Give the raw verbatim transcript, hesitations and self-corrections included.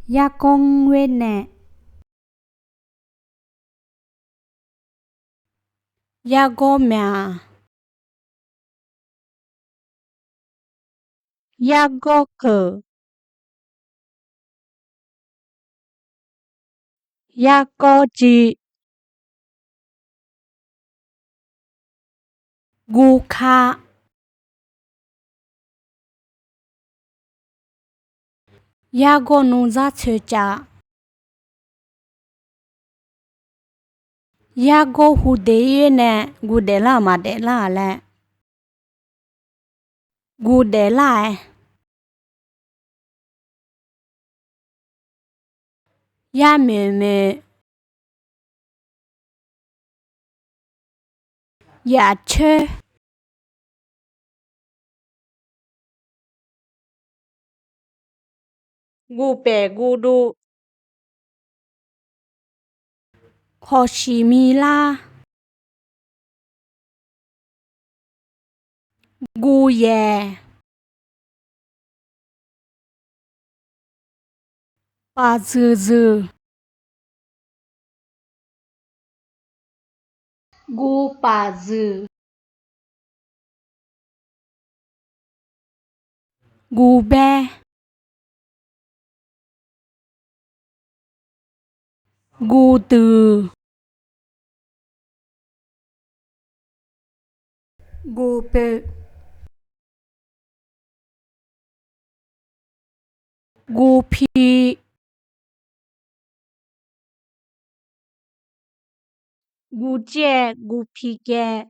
Yargawr ngoer nae. Yargawr myaq. Yargawr keuq. Yargawr civ. Guvka. Yargawr nmr zar coeqcav. Yargawr hu daef-ir nae guvdaef lar-euq maqdaef lar-aq laer, guvdaef lar-aer. Yarmoeq moeq. Yafcoer. Guvpaef guvduv. Hawshiq milar. Guvyaeq. Pafzuiq zuiq. Guvpaf zuiq. Guvbaer. Guvduiq. Guvpoeq. Guvpi. Guvcaev guvpi caev.